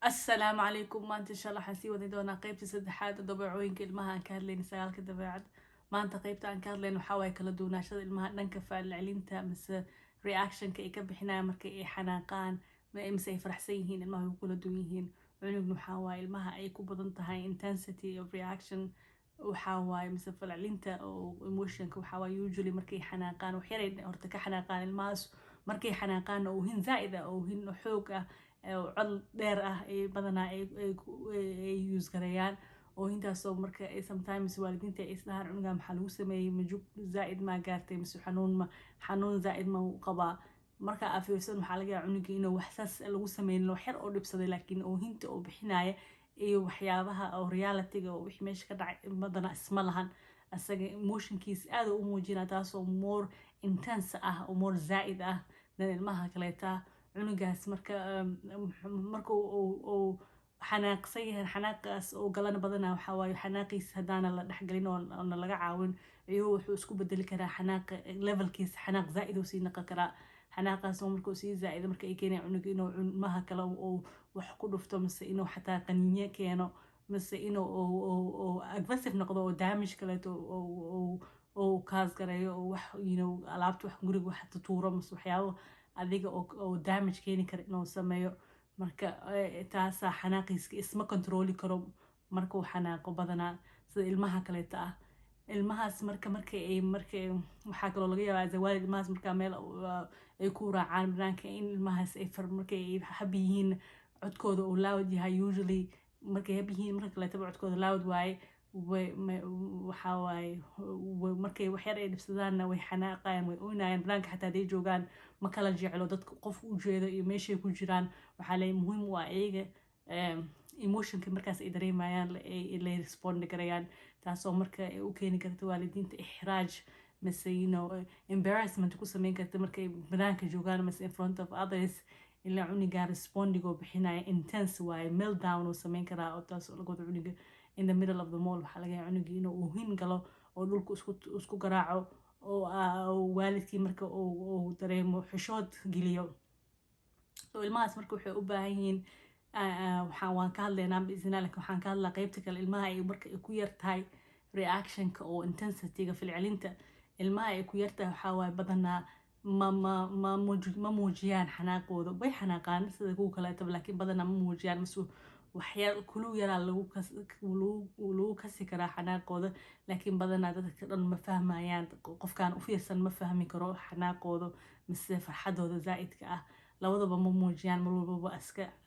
Assalaamu calaykum. Maanta, insha Allah, waxaan sii wadi doonaa qeybta saddexaad oo dabeecooyinka ilmaha aan ka hadlayna, sagaalka dabeecad. Maanta qeybta aan ka hadlayna waxaa waaye kala duwanaashada ilmaha dhanka falcelinta mise reactionka ay ka bixinayaan marka ay xanaaqaan mise ay faraxsan yihiin. Ilmaha way ku kala duwan yihiin. Cunugna waxaa waaye ilmaha ay ku badan tahay intensity of reaction, waxaa waaye mise falcelinta oo emotionka, waxaa waaye usually markay xanaaqaan, wax yaray horta ka xanaaqaan ilmahaas. Markay xanaaqaanna, oohin zaa'id ah, oohin xoog ah oo cod dheer ah ay badanaa ay use gareeyaan. Oohintaasoo marka sometimes waalidiinta ay isdhahaan, "Cunugan maxaa lagu sameeyey? Majug zaa'id maa gaartay mise xanuun ma xanuun zaa'id ma u qabaa?" Marka aa fiirsan, waxaa laga yaaba cunuga inuu wax saas lagu sameynin, wax yar oo dhibsaday, laakiin oohinta oo bixinaya iyo waxyaabaha oo realityga oo wixii meesha ka dhacay badanaa isma lahan. Asaga emotionkiisa aad u muujinaa, taasoo more intense ah oo more zaa'id ah dan ilmaha kaleeta. Cunugaas marka uu xanaaqsan yahay, xanaaqaas oo galana badanaa waxaa waaye xanaaqiisa haddaana la dhexgelin oona laga caawin ciyuhu, wuxuu isku bedeli karaa xanaaqa levelkiisa, xanaaq zaa'id uu sii noqon karaa. Xanaaqaas oo markuu sii zaa'ida marka ay keenaya cunuga inuu ilmaha kale uu wax ku dhufto, mise inuu xataa qaniinyo keeno, mise inuu aggressive noqdo oo damage kaleeto oo kaas gareeyo oo wax alaabta, wax guriga wax tutuuro, mise waxyaabo adiga oo damage keeni kara inuu sameeyo. Marka taasaa xanaaqiiska isma controli karo markuu xanaaqo badanaa sida ilmaha kaleeta ah. Ilmahaas marka waxaa kaloo laga yaabaa zawaalid ilmahaas markaa meel ay ku raacaan banaanka in ilmahaas ay markay ay happy yihiin codkooda uu loud yahay. Usually markay happy yihiin, marka kaleetaba codkooda loud waaye. Waxaa waaye markay wax yar ay dhibsadaanna, way xanaaqayaan, way oynayaan. Banaanka xataa hadday joogaan, ma kala jeclo dadka qof u jeedo iyo meeshay ku jiraan. Waxaa le muhiim u ah iyaga emotionka markaas ay dareemayaan lay respond garayaan, taasoo marka ay u keeni karta waalidiinta ixraaj mise embarrassment ku sameyn karta markay banaanka joogaan mise in front of others, ilaa cuniga respondigoo bixinaya intense waaye, meltdown uu sameyn karaa. Oo taas oo laga wado cuniga in the middle of the mall waxaa laga yaaba cunigii inuu oohin galo oo dhulka isku garaaco, oo waalidkii marka uu dareemo xishood geliyo. So ilmahaas marka waxay u baahan yihiin, waxaan waan ka hadlaynaa biiznillah, lakin waxaan ka hadlaa qeybta kale, ilmaha ay marka ay ku yar tahay reactionka oo intensityga falcelinta. Ilmaha ay ku yar tahay waxaa waaye badanaa ma muujiyaan xanaaqooda. Way xanaaqaan sida kuwa kaleetaba, laakiin badanaa ma muujiyaan, mise waxyaal kulu yaraa lagu kasi karaa xanaaqooda, laakiin badanaa dadka dhan ma fahmayaan. Qofkaan u fiirsan ma fahmi karo xanaaqooda mise farxadooda zaa'idka ah. Labadaba ma muujiyaan mar walbaba,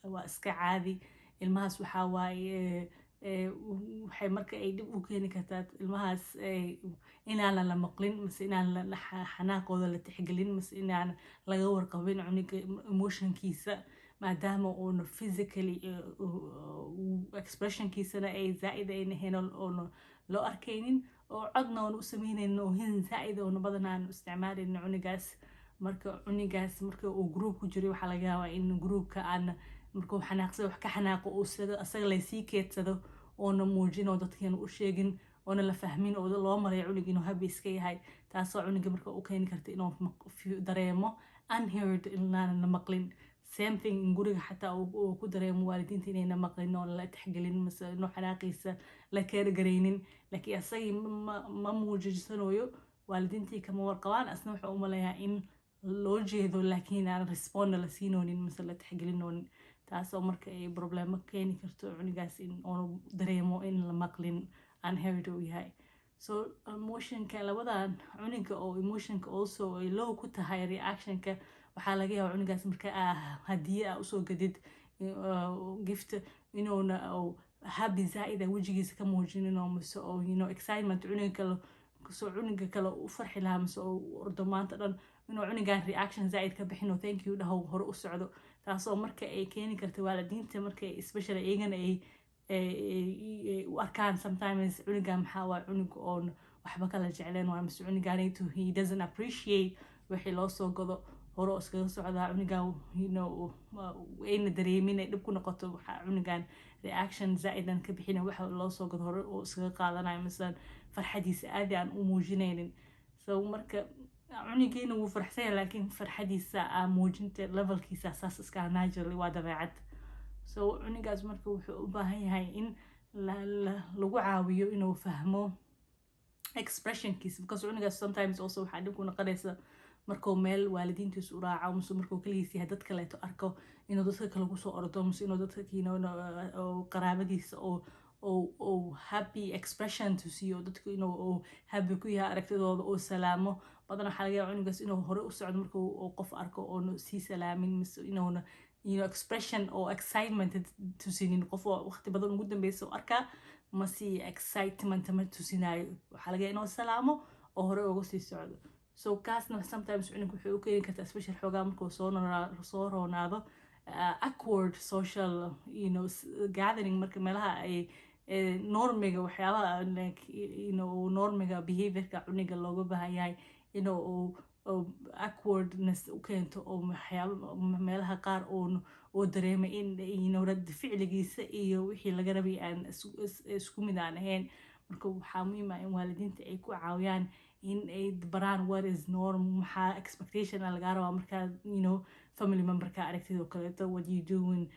waa iska caadi. Ilmahaas waxaa waaye waxay marka ay dhib u keeni kartaa ilmahaas inaanan la maqlin, mise inaan xanaaqooda la tixgelin, mise inaan laga warqabin cuniga emotionkiisa, maadaama uuna physically expressionkiisana ay zaa'id ayna ahayn oona loo arkaynin, oo codna oona u sameynaynin, oo hin zaa'id oona badanaa aan isticmaalaynin cunigaas. Marka cunigaas marka uu group ku jiray, waxaa laga yaabaa in groupka aan markuu xanaaqsada, wax ka xanaaqo, uu asaga laysii keedsado oona muujin oo dadkeena u sheegin oona la fahmin oo loo marayo cunig inuu happy iska yahay, taasoo cuniga marka u keeni karta inuu dareemo unheard, inaanan la maqlin. Same thing in guriga xataa uu ku dareemo waalidiinta inayna maqlin oo la tixgelin, mise inuu xanaaqiisa la keergaraynin, laakiin asagii ma muujisanayo, waalidiintii kama warqabaan, asna wuxuu u maleeyaa in loo jeedo, laakiin aan respond la siinoonin mise la tixgelinoonin, taasoo marka ay problemo keeni karto cunigaas in oonu dareemo in la maqlin, unheard uu yahay. So emotionka labadan cuniga oo emotionka also ay low ku tahay reactionka, waxaa laga yaabaa cunigaas marka hadiye aa usoo gadid, gift, inuuna happy zaaida wejigiisa ka muujinin, oo mise oo excitement cuniga kale soo cuniga kale u farxi lahaa, mise oo ordo maanta dhan, inuu cunigan reaction zaaid ka bixin oo "thank you" dhaho, hore u socdo, taasoo marka ay keeni karta waalidiinta marka especially iyagana ay u arkaan sometimes cunigan maxaa waa cunug oon waxba kala jecleen waa, mise cuniganayto he doesn't appreciate wixii loo soo gado, hore oo iskaga socdaa cunigan, ayna dareemin ay dhib ku noqoto waxa cunigan reaction zaa'idan ka bixina, waxa loo soo gado hore oo iskaga qaadanayo, mise farxadiisa aadi aan u muujinaynin. So marka cunigiina wuu farxsan yahay, laakiin farxadiisa aa muujinta levelkiisa saas iska naturally waa dabeecad. So cunugaas marka wuxuu u baahan yahay in lagu caawiyo inuu fahmo expressionkiisa, because cunugaas sometimes also waxaa dhib ku noqonaysa markuu meel waalidiintiisu u raaco mise markuu kaligiis yahay, dad kaleeto arko, inuu dadka kale kusoo ordo mise inuu dadka qaraabadiisa oo happy expression tusiyo, dadku inuu uu happy ku yahay aragtidooda oo salaamo badan. Waxaa laga yaaba cunugaas inuu hore u socdo markuu qof arko oona sii salaamin mise inuuna expression oo excitement tusinin. Qof oo waqti badan ugu dambeysa oo arkaa ma sii excitement ma tusinaayo. Waxaa laga yaaba inuu salaamo oo hore uga sii socdo. So kaasna sometimes cunug wuxuu u keeni kartaa, especially xoogaa markuu soo roonaado, awkward social gathering, marka meelaha ay normiga, waxyaabaha like, normiga behaviorka cuniga looga baahan yahay, inuu awkwardness u keento oo waxyaaba meelaha qaar oo dareemay in rad ficligiisa iyo wixii laga rabay aan isku mid aan ahayn. Marka waxaa muhiim ah in waalidiinta ay ku caawiyaan in ay baraan what is norm, maxaa expectation lagaa rabaa markaa family memberka aragtid oo kaleeto, what you doing,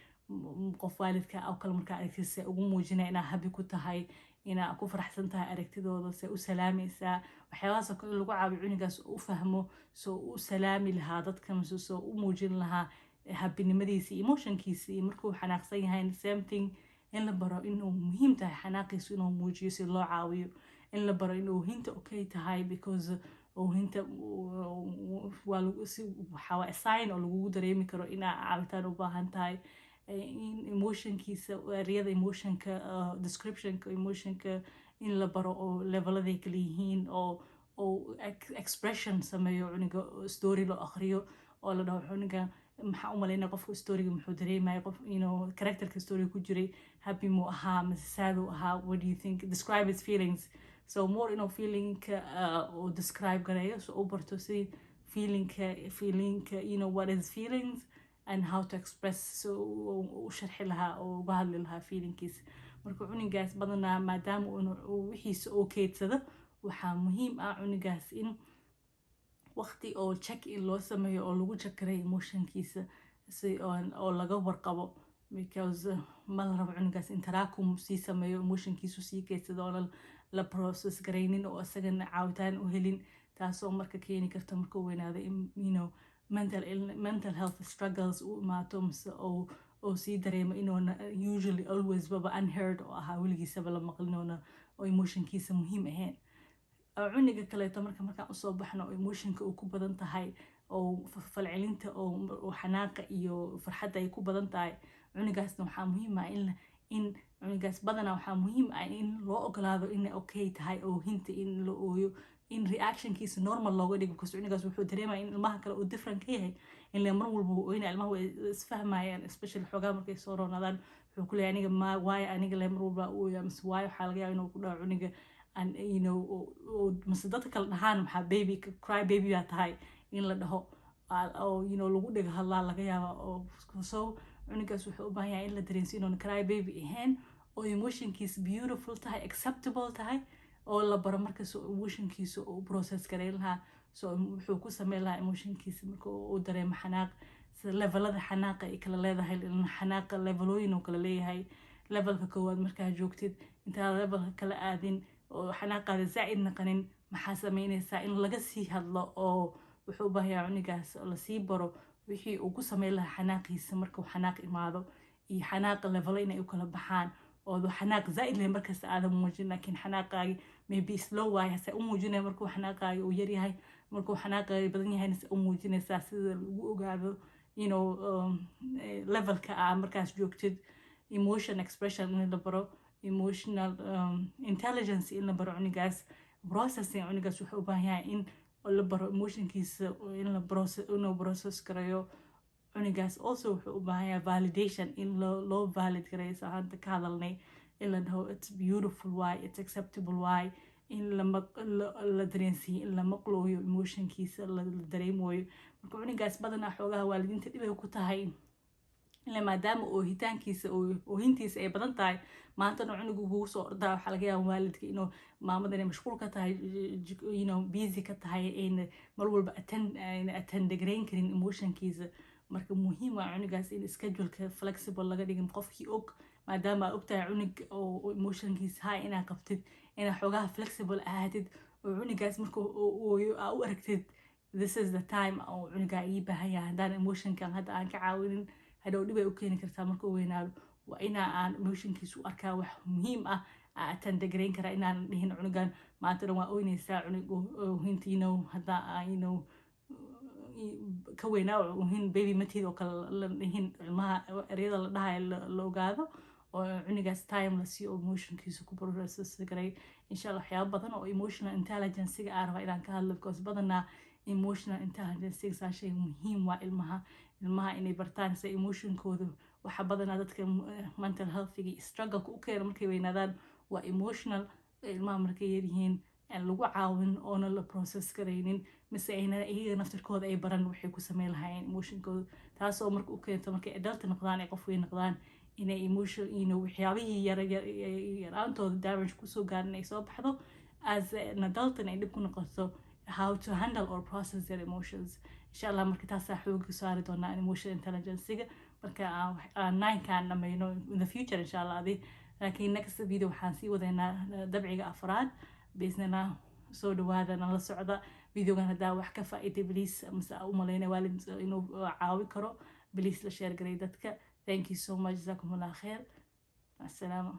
qof waalidka oo kale markaa aragtid, se ugu muujinaya inaa happy ku tahay, inaa ku faraxsan tahay aragtidooda, se u salaamaysaa, waxyaabahaas oo kale in lagu caawiyo cunigaas u fahmo soo u salaami lahaa dadka mise soo u muujin lahaa happynimadiisa, emotionkiisa. Iyo markuu xanaaqsan yahay, same thing, in la baro inuu muhiim tahay xanaaqiisu inuu muujiyo si loo caawiyo, in la baro inuu hinta okay tahay, because oohinta waa si waxaa sign oo lagugu dareemi karo inaa caawitaan u baahan tahay, in emotionkiisa, ereyada emotionka, descriptionka emotionka in la baro oo leveladay kala yihiin, oo expression sameeyo cuniga, story loo akhriyo oo la dhaho cuniga, maxaa u malaynaya qofka storyga muxuu dareemaya, qof characterka storyga ku jiray happy muu ahaa mise sad uu ahaa, what do you think, describe his feelings. So more inuu feelingka uu describe gareeyo, so u barto si feelingka what is feelings and how to express, so u sharxi lahaa oo uga hadli lahaa feelingkiisa. Marka cunigaas badanaa maadaama uu wixiisa oo keedsado, waxaa muhiim ah cunigaas in waqti oo check in loo sameeyo oo lagu check garay emotionkiisa si oo laga warqabo, because ma la rabo cunugaas in taraakum sii sameeyo, emotionkiisu sii keedsado oo la process garaynin oo isagana caawitaan u helin, taasoo marka keeni karta markuu weynaado in mental health struggles u imaato mise oo sii dareemo inuuna usually always baba unheard oo ahaa, weligiisaba la maqlin oona oo emotionkiisa muhiim ahayn. Cuniga kaleeto marka markaan usoo baxno oo emotionka uu ku badan tahay oo falcelinta oo xanaaqa iyo farxadda ay ku badan tahay, cunigaasna waxaa muhiim ah in cunigaas badanaa waxaa muhiim ah in loo ogolaado inay okay tahay oohinta, in la ooyo, in reactionkiisa normal looga dhigo, because cunigaas wuxuu dareemaya in ilmaha kale uu different ka yahay, in le mar walba uu ooynaya. Ilmaha way isfahmayaan, especially xoogaa markay soo roonaadaan. Wuxuu ku leeyahay, aniga ma waayo aniga le mar walba u ooyaa, mise waayo waxaa laga yaaba inuu ku dhaco cuniga and mise dadka kale dhahaan, maxaa baby, cry baby baa tahay, in la dhaho oo lagu dhiga hadlaa laga yaaba oo. So cunugaas wuxuu u baahan yahay in la dareensiyo inuuna cry baby ahayn oo emotionkiisa beautiful tahay, acceptable tahay, oo la baro markas emotionkiisa uu process gareyn lahaa, so wuxuu ku sameyn lahaa emotionkiisa marka uu dareemo xanaaq, sida levelada xanaaqa ay kala leedahay. Xanaaqa levelooyin uu kala leeyahay. Levelka koowaad markaa joogtid, intaad levelka kala aadin oo xanaaqaada zaa'id naqanin, maxaa sameynaysaa, in laga sii hadlo oo wuxuu u baahayaa cunigaas oo lasii baro wixii uu ku sameyn lahaa xanaaqiisa markuu xanaaq imaado, iyo xanaaqa levelo inay u kala baxaan, oo xanaaq zaa'id leh markasta aadan muujin, laakiin xanaaqaagi maybe slow waaye, hase u muujinaya markuu xanaaqaagi uu yaryahay, markuu xanaaqaagi badan yahayna se u muujinaysaa, sida lagu ogaado levelka aa markaas joogtid. Emotion expression in la baro, emotional intelligence in la baro cunigaas, processing. Cunigaas wuxuu u baahan yahay in la baro emotionkiisa in la process, inuu process garayo. Cunigaas also wuxuu u baahan yahay validation, in loo valid gareeyo, soo hadda ka hadalnay, in la dhaho it's beautiful, why it's acceptable, why in la dareensiiyo in la maqlooyo emotionkiisa, la dareemooyo. Marka cunigaas badanaa xoogaha waalidiinta dhibay ku tahay ila maadaama oohitaankiisa, oohintiisa ay badan tahay, maantana cunugu kugu soo ordaa. Waxaa laga yaaba waalidka inuu maamada inay mashquul ka tahay, busy ka tahay, ayna mar walba attend ayna attend garayn karin emotionkiisa. Marka muhiim waa cunugaas in scheduleka flexible laga dhigin. Qofkii og, maadaama aa ogtahay cunug oo emotionkiis high inaa qabtid, inaa xoogaha flexible ahaatid oo cunugaas marka ooyo aa u aragtid, "This is the time oo cunugaa ii baahan yahay. Haddaan emotionkan hadda aan ka caawinin, hadhow dhib ay u keeni kartaa marka uu weynaado." Waa inaa aan emotionkiisa u arkaa wax muhiim ah, aa attend garayn karaa, inaan dhihin, "Cunugan maanta dhan waa oynaysaa." Cunug oohinta hadda ka weynaa, oohin baby matid oo kale la dhihin. Ilmaha ereyada la dhahayo la ogaado oo cunugaas time la siiyo oo emotionkiisa ku process garay. Insha Allah, waxyaabo badan oo emotional intelligencega aan rabaa inaan ka hadlo, because badanaa emotional intelligencega saa shay muhiim waa ilmaha inay bartaan sida emotionkooda. Waxa badanaa dadka mental healthiga struggle u keena markay weynaadaan waa emotional. Ilmaha markay yaryihiin aan lagu caawin oona la process garaynin, mise ayna iyaga naftirkooda ay baran waxay ku sameyn lahaayeen emotionkooda, taasoo marka u keento markay adult noqdaan, ay qof weyn noqdaan, inay emotion waxyaabihii yaraantooda damage kusoo gaarin ay soo baxdo as an adult, ay dhib ku noqoto how to handle or process their emotions, insha Allah. Marka taasaa xooga saari doonaa, emotional intelligencega, marka aan ninekaan dhamayno in the future, insha Allah. Adi laakiin next video waxaan sii wadaynaa dabciga afraad, biisnillah. Soo dhawaada, nala socda. Videogan haddaa wax ka faa'iiday, please, mise u maleyna waalid inuu caawi karo, please la share garay dadka. Thank you so much. Jazakum Allah khair. Asalaama.